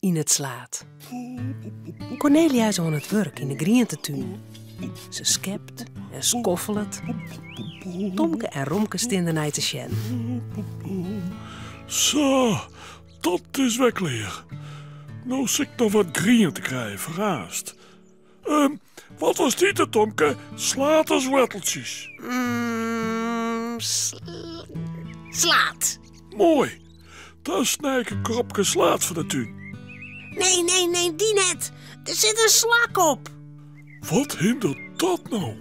Yn it slaad. Cornelia is oan it wurk yn de grientetún. Se skept en skoffelet. Tomke en Romke stean dernei te sjen. Sa, dat is wer klear. No sil ik noch wat griente krije foar aanst. Wat was dit, Tomke? Slaad as woarteltsjes? Slaad. Moai. Dan snij ik in kropke slaad foar de tún. Nee, nee, nee, dy net. Der sit in slak op. Wat hindert dat no?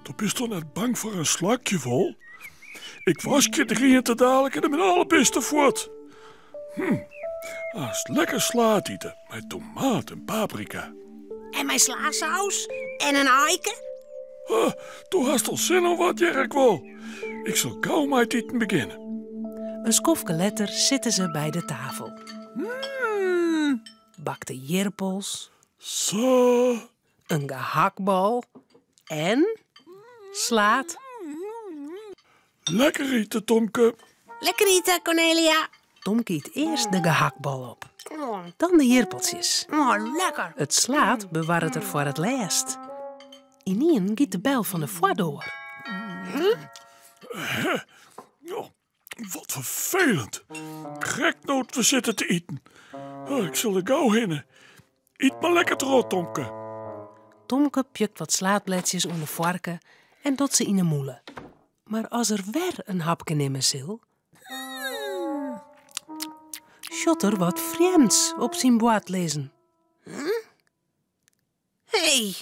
Do bist toch net bang foar in slakje wol? Ik waskje de griente dadelijk en dan binne alle bisten fuort. Aanst lekker slaad ite mei tomaat en paprika. En mei slasaus en in aike. Ah, do hast al sin oan wat, hear ik wol. Ik sil gau mei it iten begjinne. In skoftke letter sitte se by de tafel. Bakte jirpels. Sa. In gehakbal en slaad. Lekker ite, Tomke. Lekker ite, Cornelia. Tomke yt earst de gehakbal op, dan de jirpeltsjes. Oh, lekker. It slaad bewarret er foar it lêst. Ynienen giet de bel fan de foardoar. Oh, wat ferfelend. Krekt no't we sitte te iten. Oh, ik sil der gau hinne. Yt mar lekker troch, Tomke. Tomke pjukt wat slaadbledsjes oan de foarke en docht se yn 'e mûle. Mar as er wer in hapke nimme sil, sjocht er wat frjemds op syn board lizzen. Hé,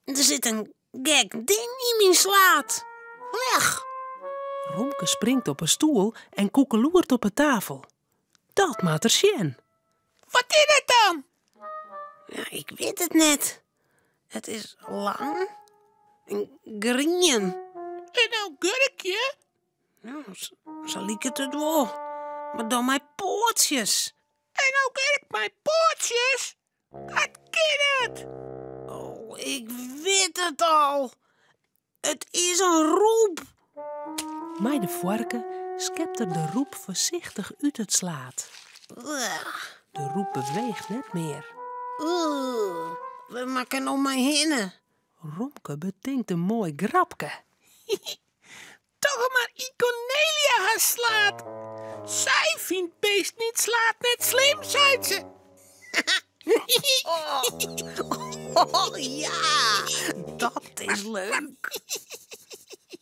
der sit in gek ding yn myn slaad. Lech. Romke springt op 'e stoel en koekeloert op 'e tafel. Dat moat er sjen. Wat is dat dan? Ja, ik wit it net. It is lang en grien. In augurkje? Ja, sa liket it wol. Mar dan mei poatsjes. In augurk mei poatsjes? Dat kin net. Oh, ik wit it al. It is in rûp. Mei de foarke skept er de rûp foarsichtich út it slaad. De rûp beweecht net mear. Wêr moat ik no mei hinne? Romke betinkt in moai grapke. Toch mar yn Cornelia har slaad. Sy fynt beesten yn 't slaad net slim, seit se. Oh, ja, dat is leuk.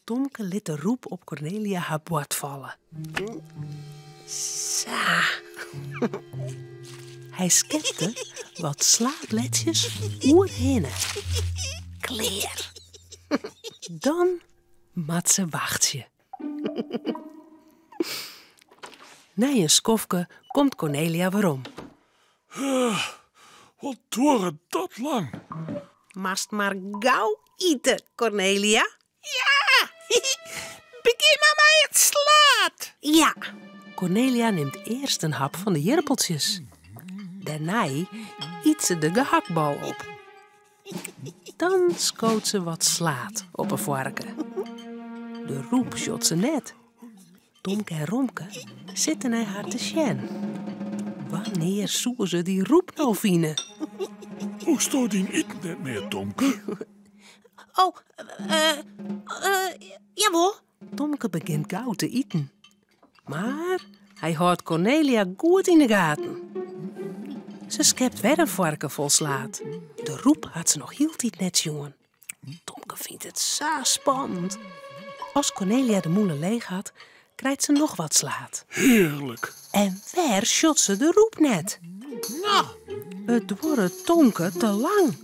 Tomke lit de rûp op Cornelia har board falle. Sa. Hy skept der wat slaadbledsjes oerhinne. Klear. Dan moat se wachtsje. Nei in skoftke komt Cornelia werom. Wat duorret dat lang? Moatst mar gau ite, Cornelia. Ja, begjin mar mei it slaad. Ja. Cornelia nimt earst in hap fan de jirpeltsjes. Dêrnei yt se de gehakbal op. Dan skoot se wat slaad op 'e foarke. De rûp sjocht se net. Tomke en Romke sitte nei har te sjen. Wannear soe se dy rûp no fine? Hoechsto dyn iten net mear, Tomke? Oh, jawol. Tomke begjint gau te iten. Mar hy hâldt Cornelia goed yn 'e gaten. Se skept wer in foarke fol slaad. De rûp hat se noch hieltyd net sjoen. Tomke fynt it sa spannend. As Cornelia de mûle leech hat, krijt se noch wat slaad. Hearlik! En wer sjocht se de rûp net. No. It duorret Tomke te lang.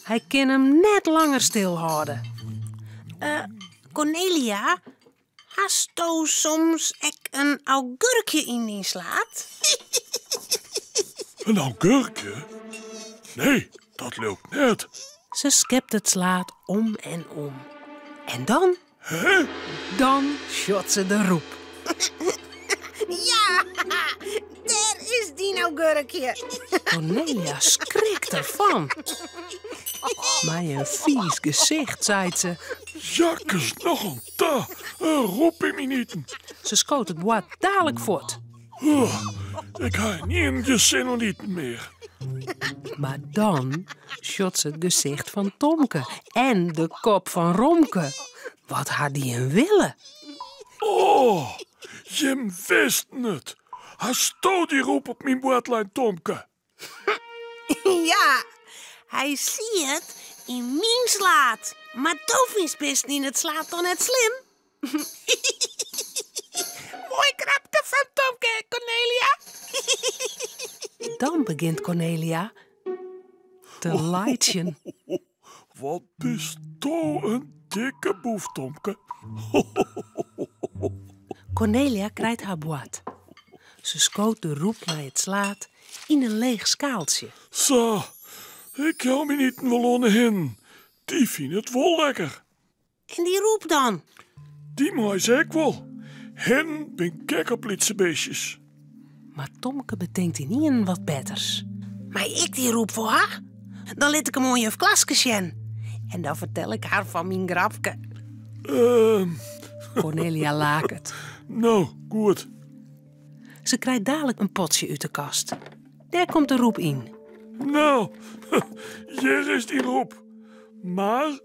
Hy kin him net langer stilhâlde. Cornelia, hasto soms ek in augurkje yn dyn slaad? In augurkje? Nee, dat leau ik net. Se skept it slaad om en om. En dan? Hè? Dan sjocht se de rûp. Ja, dêr is dyn augurkje. Cornelia skrikt derfan. Mei in fiis gesicht seit se. Jakkes noch oan ta, in rûp yn myn iten. Se skoot it board dalik fuort. Oh, Ik ha gjin sin oan iten mear. Mar dan sjocht se it gesicht fan Tomke en de kop fan Romke. Wat ha dy in wille? Oh, jim wisten it. Hasto dy rûp op myn board lein, Tomke? Ja, hy siet yn myn slaad. Mar do fynst bisten yn it slaad toch net slim? Moai grapke fan Tomke, Kornelia. Dan begjint Kornelia te laitsjen. Wat bisto in dikke boef, Tomke. Kornelia krijt har board. Se skoot de rûp mei it slaad yn in leech skaaltsje. Sa, ik jou myn iten wol oan de hinnen. Dy fine it wol lekker. En dy rûp dan? Dy mei se ek wol. Hinnen bin gek op lytse bistjes. Mar Tomke betinkt ynienen wat betters. Mei ik dy rûp wol ha? Dan lit ik him oan juf Klaske sjen. En dan fertel ik har fan myn grapke. Kornelia laket. No, goed. Se krijt dalik in potsje út de kast. Dêr komt de rûp yn. No, hjir is dy rûp. Mar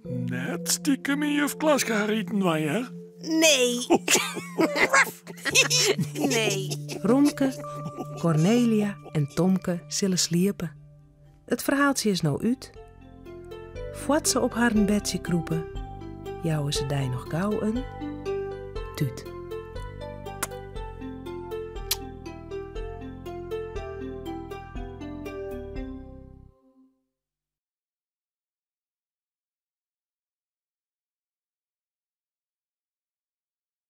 Net stikem yn juf Klaske har iten dwaan, hear. Nee. Nee. Romke, Kornelia en Tomke sille sliepe. It ferhaaltsje is no út. Foar't se op harren bedsje krûpe, jouwe se dy noch gau in tút.